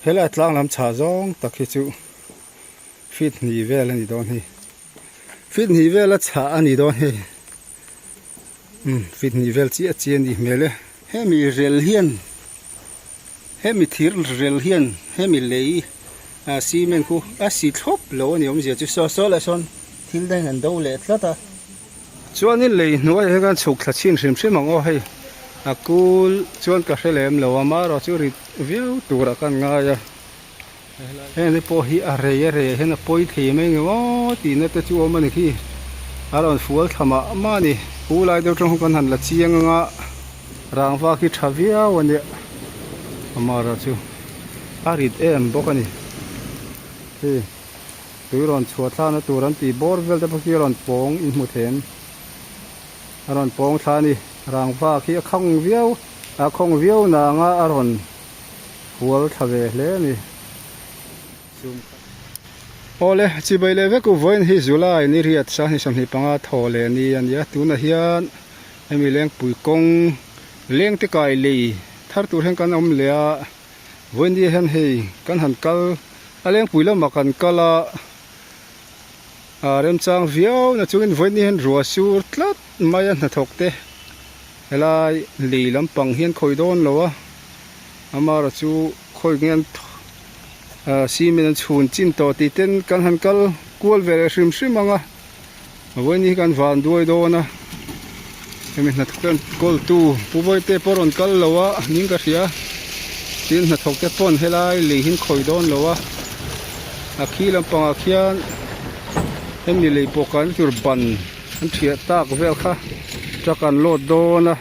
Helai tlang lam chhah zawng tak hi chu feet hnih vel a ni dawn hi. Feet hnih vel a chhah a ni dawn hei. Umm feet hnih vel chiah chiah a nih hmel e. Hemi rel hian hemi thir rel hian hemi lei ah cement khu a si thlawp lo a ni awmzia chu saw saw leh sawn thil dangin an do leh tlat a. Chuanin lei hnuaiah hian kan chhuk thla chhin hrim hrim ang aw hei a kul chuan ka hre lem lo a marawh chu rit viau turah kan ngai a heng te pawh hi a rei a rei ah hian a pawi thei mai ang aw tihna te chu awm a ni khi a rawn fual thla mah mah a ni pu lai deuh tang kan han la chiang ang a rangva khi tha viau a nia amarawh chu a rit em bawk a ni hei. Tui rawn chhuah thlakna tur an tih bawr vel te pawh khi a rawn pawng in hmu thei em? A rawn pawng thla a ni. Rangva khi a khawng viau a khawng viau nang a a rawn hual thla ve hle a ni. Awle, chibai leh vek u vawiin hi July ni riat sanghnih 25 thaw leh ni a ni a, tunah hian hemi lengpui kawng lengte kai lei thar tur hian kan awm leh a. Vawiin hian hei kan han kal a lengpui lamah kan kal a ah remchang viau na chungin vawiin hian ruah sur tlat mai a hnathawk te helai lei lampang hian khawi dawn lo a amaherawh chu khawi nge ah cement an chhun chin tawh tih ten kan han kal kual ve leh hrim hrim ang a. Vawiin hi kan van duai dawn a hemi hnathawk te kawl tu pu Vawite pawh a rawn kal lo a ning ka hria tin hnathawk te pawn helai lei hi an khawih dawn lo a a khi lampangah khian hemi lei pawh kan tur ban an thiah tak vel kha truck an load dawn a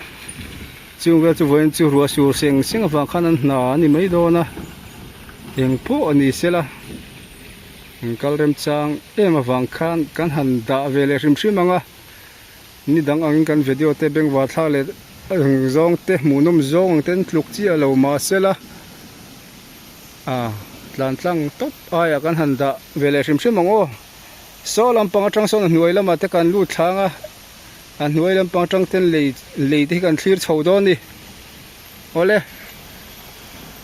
chung vel chu vawiin chu ruah sur seng seng avang khan an hna a ni mai dawn a engpawh a ni sela. An kal remchang em avang khan kan han dah ve leh hrim hrim ang a, ni dang angin kan video te bengvar thlak leh zawng te hmuhnawm zawng ang ten tluk chiah lo mahsela ah tlan tlang tawp aiah kan han dah ve leh hrim hrim ang aw. Saw lampang atang sawn a hnuai lamah te kan lut thlang a, a hnuai lampang atang ten lei lei te hi kan thlir chho dawn a ni. Awle,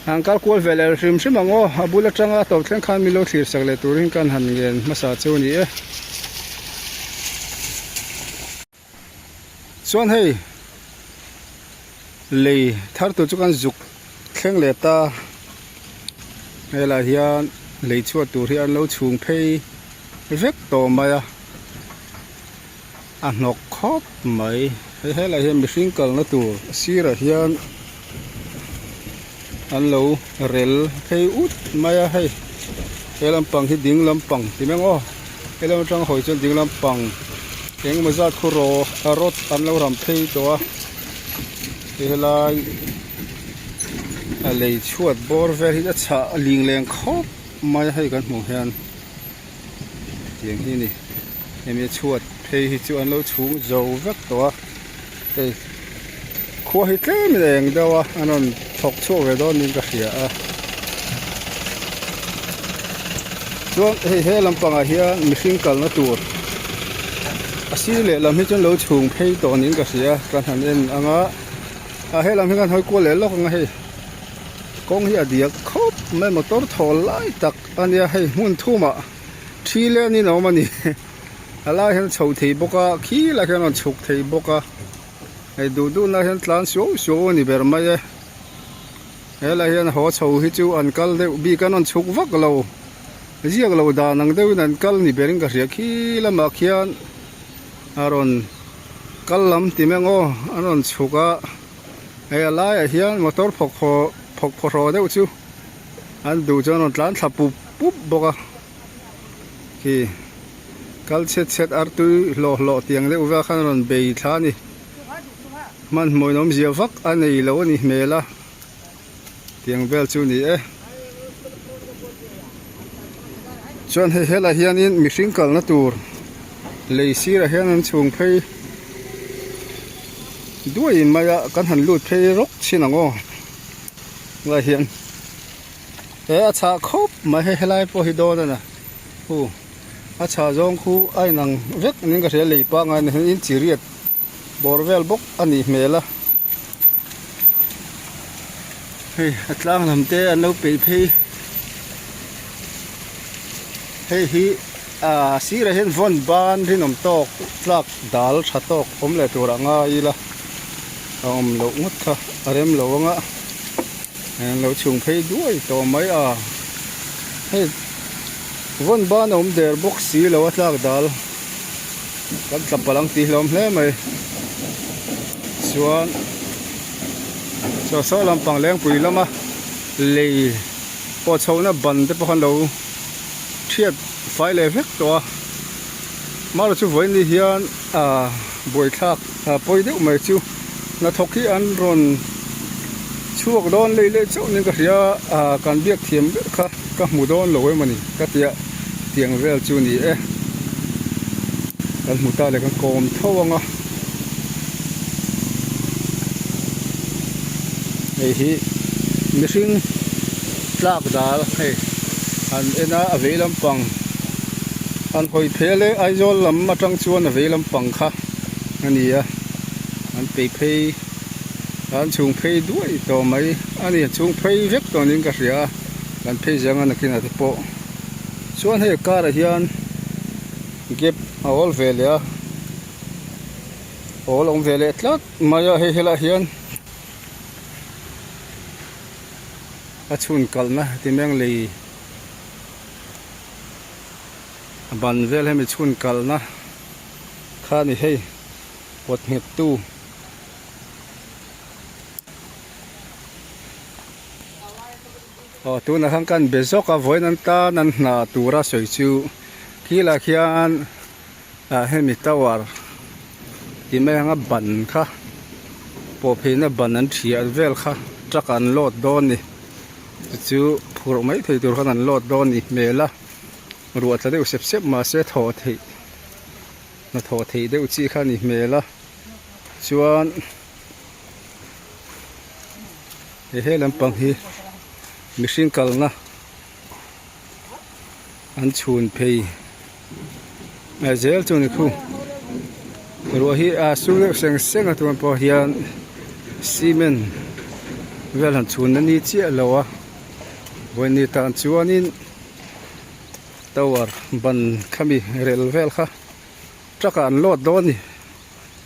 han kal kual ve leh hrim hrim ang aw, a bul atanga a tawp thleng khan min lo thlir sak leh turin kan han ngen hmasa chu a ni e. Chuan hei, lei thar tur chu kan zuk thleng leh ta, helaiah hian lei chhuat tur hi an lo chhung phei vek tawh mai a. A hnawk khawp mai hei helai hian mihring kalna tur sirah hian an lo rel phei ut mai a hei he lampang hi ding lampang ti mai ang aw he lam atang hawi chuan ding lampang engemaw zat khu raw a rawt an lo ram phei tawh a hei helai a lei chhuat bawr vel hi a chhah ling leng khawp mai a hei kan hmuh hian. Tiang hi a ni hemi a chhuat phei hi chu an lo chhung zo vek tawh a hei khua hi tlem in a eng deuh a an rawn thawk chhuak ve dawn niin ka hria a chuan hei he lampangah hian mihring kalna tur a sir lehlam hi chu an lo chhung phei tawh niin ka hria ka han en ang a a helam hi kan hawi kual leh lawk ang a hei kawng hi a diak khawp mai motor thawl lai tak. A nia hei hmun thumah thi lenin a awm a ni a lai hian a chho thei bawk a khi lai khian a rawn chhuk thei bawk a hei duh duh na hian tlan suau suau a ni ber mai e helai hian haw chho hi chu an kal deuh bik an rawn chhuk vak lo ziak lo dan ang deuhin an kal ni berin ka hria khi lamah khian a rawn kal lam ti mai ang aw an rawn chhuk a hei a laiah hian motor phawk haw phawk phaw hraw deuh chu. An duh chuan rawn tlan thla pup pup bawk a khi kal chhet chhet artui hlawh hlawh tiang deuh vel khan a rawn bei thla a ni hmanhmawh in awmzia vak a nei lo a ni hmel a tiang vel chu a ni e chuan hei helaiah hianin mihring kalna tur lei sirah hian an chhung phei duai mai a kan han lut phei rawk thin ang aw. Lai hian he a chhah khawp mai hei helai pawh hi dawn a na hu a chhah zawng khu a inang vek niin ka hria lei pangngai nen hian inchi riat bawr vel bawk a nih hmel a hei a tlang lam te an lo peih phei. Hei hi ah sirah hian vawn ban rinawm tawk tlak dal tha tawk awm leh tur a ngai ila a awm loh ngawt kha a rem lo ang a an lo chhung phei duai tawh mai a hei vawn ban a awm der bawk si lo a tlak dal kan tla palh ang tih hlawm hle mai chuan saw saw lampang lengpui lama lei pawh chhohna ban te pawh khan lo thiat fai leh vek tawh a mahla chu vawiin ni hian ah buaithlak ah pawi deuh mai chu hnathawk hi an rawn chhuak dawn lei leh chauh niin ka hria ah kan biak thiam ber kha ka hmu dawn lo em a ni ka tia tiang vel chu ni e kan hmu ta leh kan kawm tho ang a hei hi mihring tlak dal hei an en a a vei lampang an hawi phel e Aizawl lam atang chuan a vei lampang kha a ni a an peih phei an chhung phei duai tawh mai a ni chhung phei vek tawh niin ka hria a kan phei zang a nakinah te pawh chuan hei a karah hian gap a awl ve leh a awl a awm ve leh tlat mai a hei helaiah hian. A chhun kalhna ti meng lei a ban vel hemi chhun kalhna kha a ni hei pawt nghet tu. Aw tunah khan kan be zawk a vawiin an tan an hna tura sawi chu khilah khian ah hemi tower ti mai anga ban kha pawh pheina ban an thiah vel kha truck an load dawn a ni chu chu phurh mai thei tur khan an load dawn a ni hmel a ruah tla deuh sep sep mahse thaw theih hnathawh theih deuh chi kha a ni hmel a chuan. He he lampang hi mihring kalna an chhun phei a zel chu ni khu ruah hi a sur deuh seng seng a tun pawh hian cement vel han chhun na ni chiah lo a vawiin tan chuanin tower ban khami rel vel kha truck ah an load dawn a ni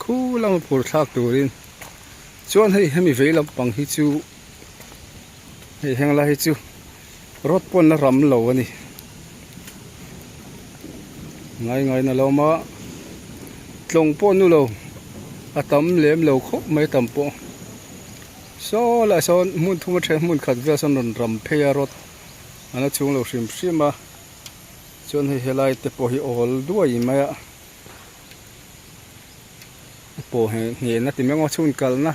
khu lama phur thlak turin. Chuan hei hemi vei lampang hi chu hei heng lai hi chu road pawn a ram lo a ni ngai ngai na lo awm a tlawng pawh nu lo a tam lem lo khawp mai tam pawh saw lai sawn hmun thum a then hmun khat vel sawn rawn ram phei a road a la chhung lo hrim hrim a chuan hei helai te pawh hi awl duai mai a. Pawh he hnehna ti mai ang aw chhun kalna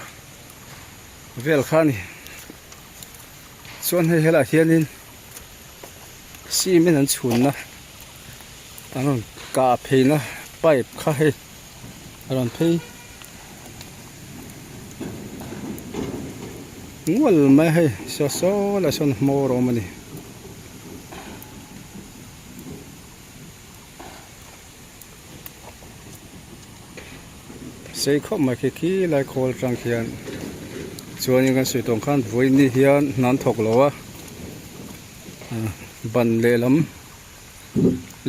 vel kha a ni chuan hei helaiah hianin cement an chhunna an rawn kah pheina pipe kha hei a rawn phei nual mai a hei saw saw lai sawn hmawr a awm a ni. Sei khawp mai khi khi lai khawl atang khian chuanin kan sawi tawng khan vawiin hian hna an thawk lo a ban lehlam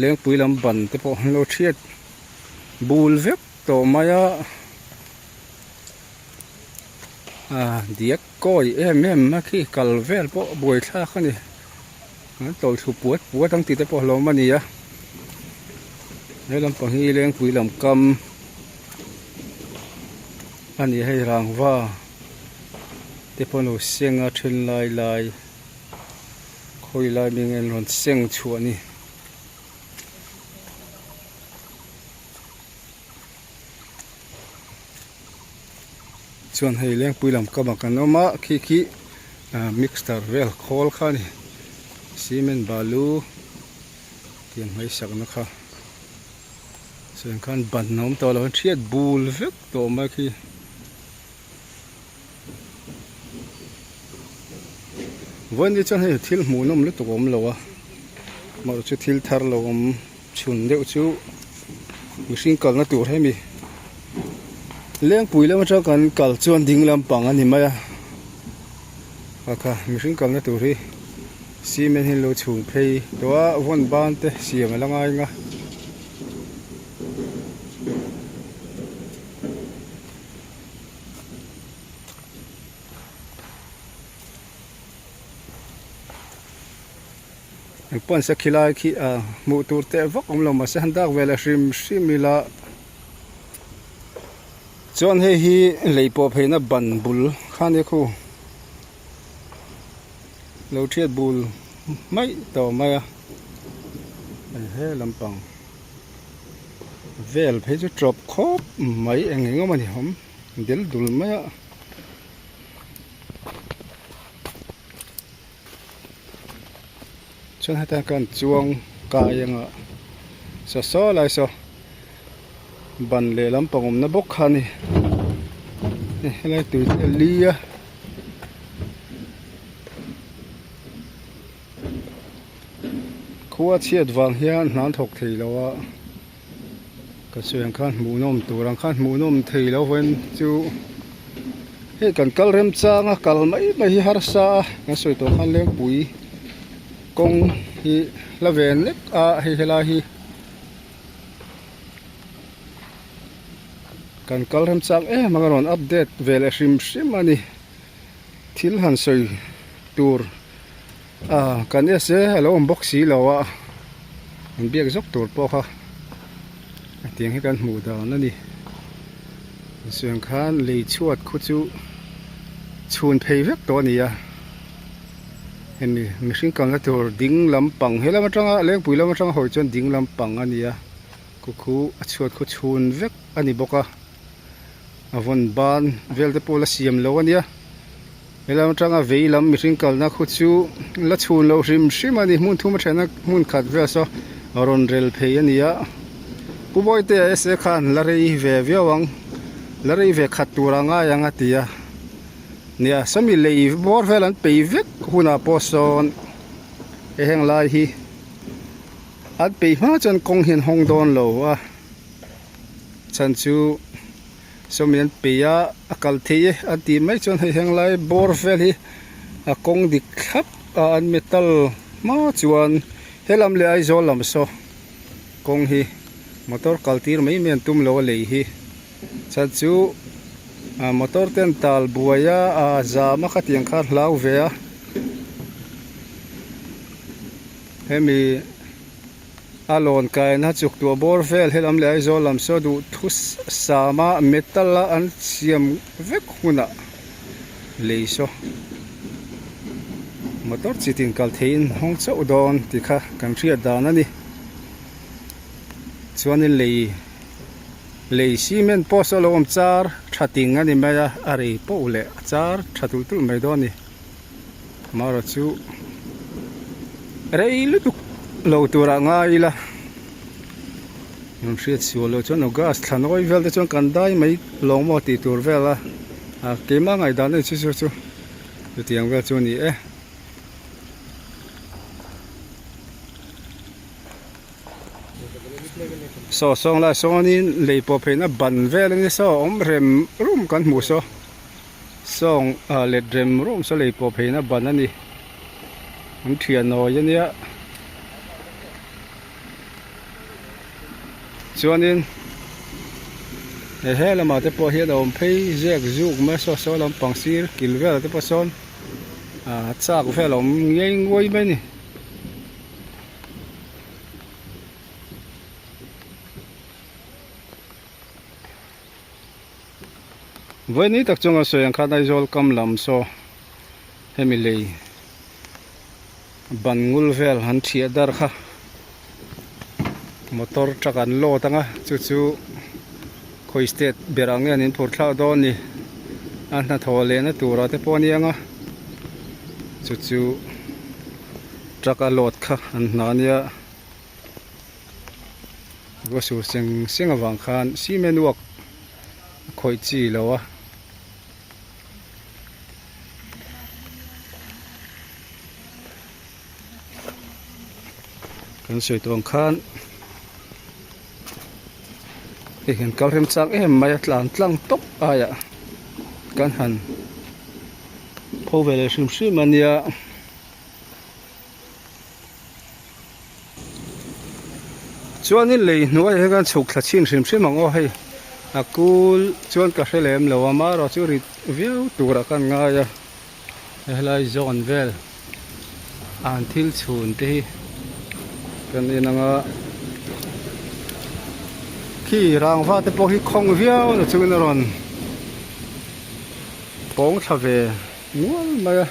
lengpui lam ban te pawh an lo thiat bul vek tawh mai a ah diak kawi em em a khi kal vel pawh buaithlak a ni. An tawlh thlu puat puat ang tih te pawh hlawm a ni a he lampang hi lengpui lam kam a ni hei rangva te pawh an lo seng a then lai lai khawi lai mi nge an rawn seng chhuah a ni. Chuan hei lengpui lam kam ah kan awm a khi khi ah mixer vel khawl kha a ni cement balu tiang hmaisakna kha chuan khan ban a awm tawh lo a thiat bul vek tawh mai khi. Vawiin ni chuan hei thil hmuhnawm lutuk a awm lo a amaherawhchu chu thil thar lo awm chhun deuh chu mihring kalna tur hemi lengpui lam atang kan kal chuan ding lampang a ni mai a kha kha mihring kalna tur hi. Cement hi an lo chhung phei tawh a vawn ban te siam a la ngai ang a. Engpawh an sa khi lai khi ah hmuh tur teh vak awm lo mahse han dak ve leh hrim hrim ila chuan hei hi lei pawh pheina ban bul kha ania khu lo thiat bul hmaih tawh mai a hei he lampang vel phei chu tawp khawp mai eng eng emaw ni awm del dul mai a. Chuan heta kan chuang kai anga saw saw lai saw ban leh lampang awmna bawk kha a ni helai tui te a li a. Khua chhiat vang hian hna an thawk thei lo a ka sawi ang khan hmuhnawm tur ang khan hmuhnawm thei lo vawiin chu hei kan kal remchang a kal mai mai hi harsa a kan sawi tawh khan lengpui kawng hi la ve nek a hei helai hi kan kal remchang em ang a rawn update ve leh hrim hrim a ni thil han sawi tur. Ah kan ese a lo awm bawk si lo a an biak zawk tur pawh kha hetiang hi kan hmuh dan a ni tichuan khan lei chhuat khu chu chhun phei vek tawh a ni a hemi mihring kalna tur ding lampang he lam atanga lengpui lam atanga hawi chuan ding lampang a ni a khu khu a chhuat khu chhun vek a ni bawk a a vawn ban vel te pawh la siam lo a nia. Helam atanga vei lam mihring kalna khu chu la chhun loh hrim hrim a ni hmun thum a thehna hmun khat vel saw rawn rel phei a ni a Pu Bawitea sa khan la rei ve viau ang la rei ve khat tur a ngai ang a ti a nia sawmi lei bawr vel an peih vek hunah pawh sawn hei heng lai hi an peih hma chuan kawng hi an hawng dawn lo a chhan chu. Sawmi an peih a a kal thei e a tih mai chuan hei heng lai bawr vel hi a kawng dik thlap a an metal hma chuan helam leh Aizawl lam saw kawng hi motor kal tir mai mai an tum lo a lei hi chhan chu ah motor te an tal buai a ah zam a khatiang kha a hlau ve a hemi. A lawn kaina chuk tuah bawr vel helam leh Aizawl lam saw duh thu sam a metal a an siam vek hunah lei saw motor chi tin kal theihin hawng chauh dawn tih kha kan hriat dan a ni chuanin lei lei cement pawh saw lo awm char tha ting a ni mai a a rei poh leh a char tha tulh tulh mai dawn a ni. Amaherawh chu rei lutuk lo turah ngai ila an hriat sual loh chuan august thla nawi vel te chuan kan dai mai lawng maw tih tur vel a ah keimah ngaihdan a ni chu chu chu chutiang vel chu a ni e. Saw sawng lai sawnin lei pawh pheina ban vel a ni saw awm rem rum kan hmuh saw. Sawng ah let rem rum saw lei pawh pheina ban a ni an thian nawi a nia chuanin he he lamah te pawh hian a awm phei ziak zuk mai saw saw lampang sir kil velah te pawh sawn ah chak vel a awm ngei nguai mai a ni. Vawiin tak chunga sawi ang khan Aizawl kam lam saw hemi lei ban ngul vel han thiah dar kha motor truck an load ang a chu chu khawi state ber ang nge an inphur thlak dawn ni a hnathawh lehna turah te pawh a ni ang a chu chu truck a load kha an hna a nia. Rua sur seng seng avang khan cement work a khawih chi lo a. Kan sawi tawh ang khan hei hian kal rem chak em mai a tlan tlang tawp aiah kan han pho ve leh hrim hrim a nia. Chuanin lei hnuaiah hian kan chhuk thla chhin hrim hrim ang aw hei a kul chuan ka hre lem lo a marawh chu rit viau turah kan ngai a helai zawn vel an thil chhun te hi kan en ang a khi rangva te pawh hi khawng viau na chungin a rawn pawng thla ve nual mai a.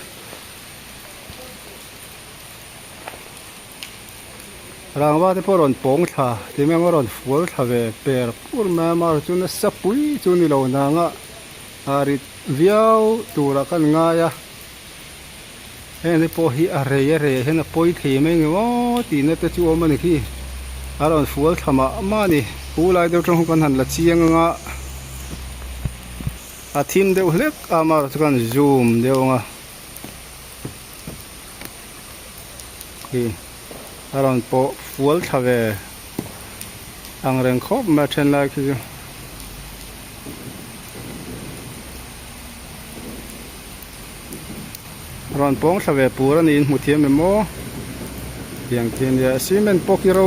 Rangva te pawh rawn pawng thla ti mai ang a rawn fual thla ve per pur mai a mar chu nasa pui chu ni lo nang a a rit viau turah kan ngai a heng te pawh hi a rei a rei ah hian a pawi thei mai ang aw tihna te chu a awm a ni khi a rawn fual thla mah mah a ni pu lai deuh tang kan han la chiang ang a a thim deuh hlek a mar chu kan zoom deuh ang a. Khi a rawn pawh fual thla ve ang reng khawp mai a then lai khi chu. Rawn pawng thla ve pur a niin hmu thiam em aw tiang khi a nia cement pawh khi ro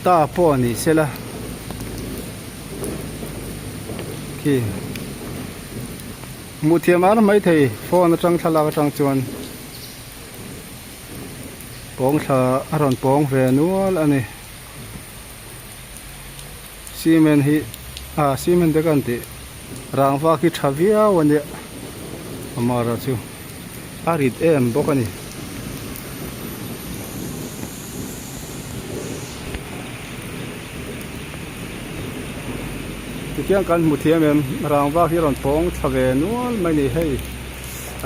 ta pawh a ni sela khi. Hmuh thiam ar mai thei phone atang thlalak atang chuan pawng thla a rawn pawng ve nual a ni cement hi ah cement te kan tih rangva khi tha viau a nia amaherawh chu a rit em bawk a ni. Tikhian kan hmu thiam em rangva hi rawn pawng thla ve nual mai ni hei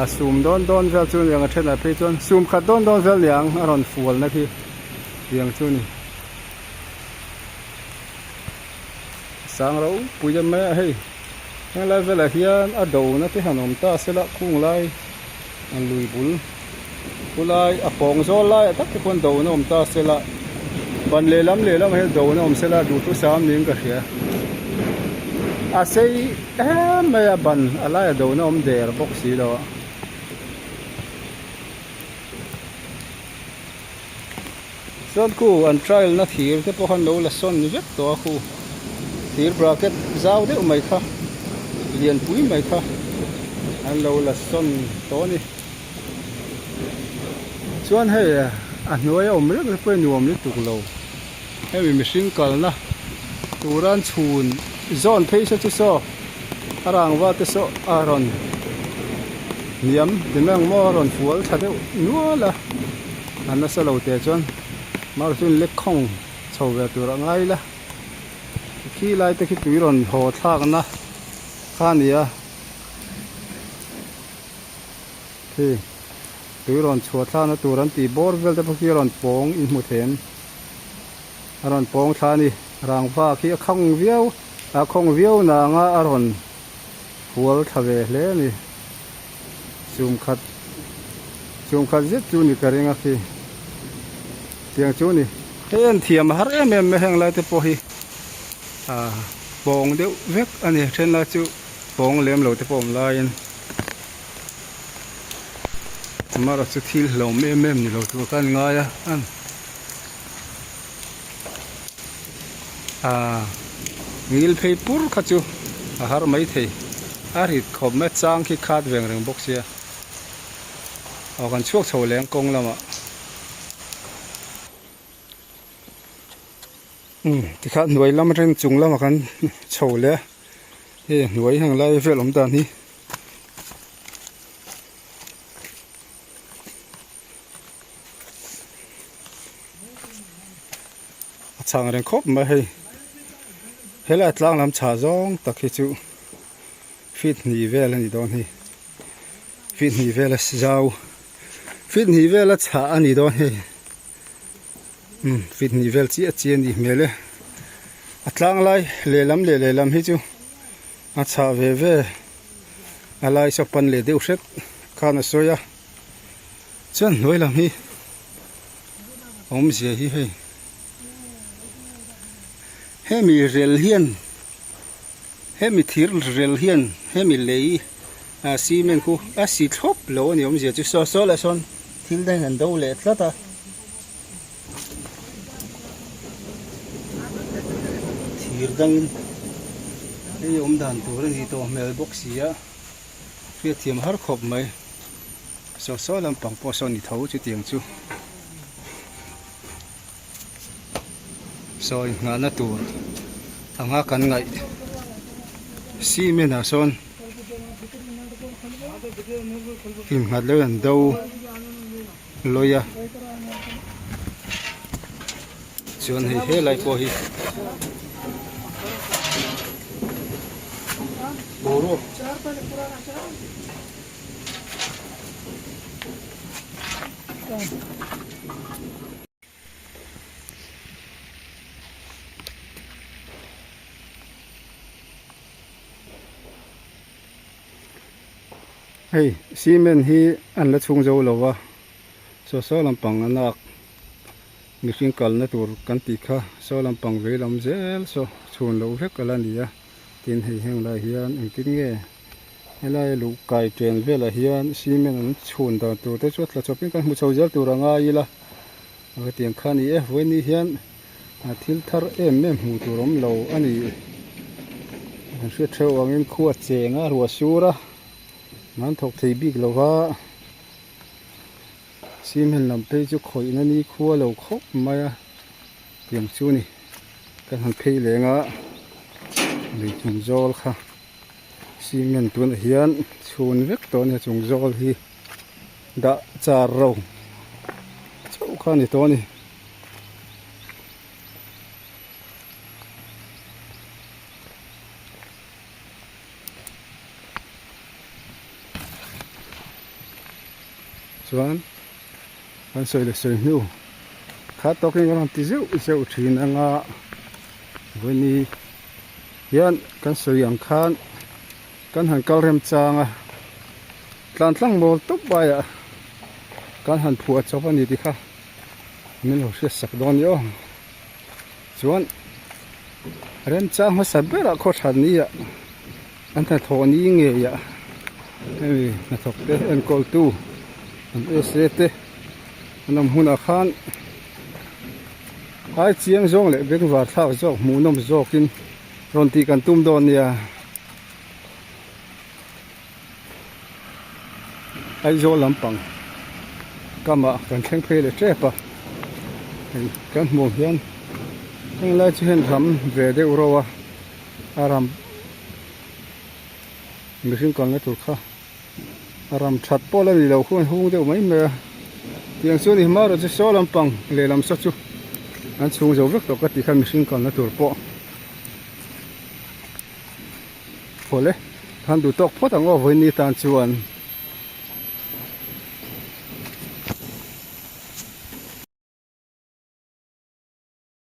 a sum dawn dawn vel chu niang a thenah phei chuan sum khat dawn dawn vel niang a rawn fual na khi tiang chu ni sang ropui em mai a hei henglai velah hian a do na te han awm ta sela khung lai an lui bul khulai a pawng zawl lai ah tak te khuan do na awm ta sela ban lehlam lehlam ah hian do na awm sela duhthusam niin ka hria a sei em mai a ban a laiah do na awm der bawk si lo a. Chuan khu an trial na thir te pawh khan lo la sawn vek tawh a khu thir bracket zau deuh mai kha lian pui mai kha an lo la sawn tawh a ni chuan hei a hnuai a awm reng te pawh hi nuam lutuk lo hemi mihring kalna tura an chhun zawn phei se chu saw a rangva te saw a rawn hniam ti mai ang maw a rawn fual tha deuh nual a. A nasa lo teh chuan mar chu lek khawng chho ve tur a ngai ila khi lai te khi tui rawn haw thlak na kha a ni a khi tui rawn chhuah thlak na tur an tih bawr vel te pawh khi a rawn pawng in hmu thei em a rawn pawng thla a ni rangva khi a khawng viau a khawng viau nang a a rawn hual thla ve hle a ni. Chhungkhat chhungkhat zet chu ni ka ring a khi tiang chu ni hei en thiam a har em em mai heng lai te pawh hi ah pawng deuh vek a ni then lai chu pawng lem lo te pawh awm laiin amaherawh chu thil hlauhawm em em ni lo tur khan ngai a ah ngil phei pur kha chu a har mai thei a rit khawp mai chang khi khat veng reng bawk sia aw kan chhuak chho leng kawng lamah umm tikhan hnuai lam atangin chung lamah kan chho leh a hei hnuai heng lai vel awm dan hi. A chhang reng khawp mai hei helai tlang lam chhah zawng tak hi chu feet hnih vel a ni dawn hei feet hnih vel a zau feet hnih vel a chhah a ni dawn hei umm feet hnih vel chiah chiah a nih hmel e a tlang lai lehlam leh lehlam hi chu a chhah ve ve a lai saw pan leh deuh hret khan a sawi a. Chuan hnuai lam hi awmzia hi hei hemi rel hian hemi thir rel hian hemi lei ah cement khu a si thlawp lo a ni awmzia chu saw saw lah sawn thil dangin an do leh tlat a. thlir dangin hei awm dan tur a nih tawh hmel bawk si a hriatthiam har khawp mai saw saw lampang pawh saw ni tho chutiang chu sawi nghahna tur anga kan ngaih cement ah sawn innghat leh an do lawi a chuan hei helai pawh hi boruak Hei cement hi an la chhung zo lo va saw saw lampang a nak mihring kalna tur kan tih kha saw lampang vei lam zel saw chhun loh vek a la ni a tin hei heng lai hian engtin nge helai luh kai chen velah hian cement an chhun dan tur te chu a tla chawpin kan hmu chho zel tur a ngai ila hetiang kha a ni e vawiin hian. A thil thar em em hmuh tur awm lo a ni. Kan hriat theuh angin khua cheng a ruah sur a, nan thawk thei bik lo va, cement lam phei chu khawihna ni khua lo khawp mai a, tiang chu ni kan han phei leng a, lui chung zawl kha cement tunah hian chhun vek tawh a ni a chung zawl hi dah char ro chauh kha a ni tawh a ni. Chuan kan sawi leh sawi hnu kha tawkin kan rawn ti zeuh zeuh thin anga vawiini hian kan sawi ang khan kan han kal rem chang a tlan tlang mawl tawp aiah kan han phuah chawp a ni tih kha. Min lo hriat sak dawn ni aw. Chuan remchang hmasa berah khaw tha ni ah an hnathawh ni ngei ah hemi hnathawk te enkawl tu an SA te an awm hunah khan ai chiang zawng leh bengvar thlak zawk hmuhnawm zawkin rawn tih kan tum dawn nia. Aizawl lampang kamah kan thleng phei leh tep a hei kan hmuh ang hian heng lai chu hian ram ve deuh ro a a ram mihring kalna tur kha a ram that pawh la ni lo khuan hung deuh mai mai a tiang chu a ni hma erawh chu saw lampang lehlam saw chu an chhung zo vek tawh ka tih kha mihring kalna tur pawh. Awle, han duh tawk phawt ang aw vawiin ni tan chuan.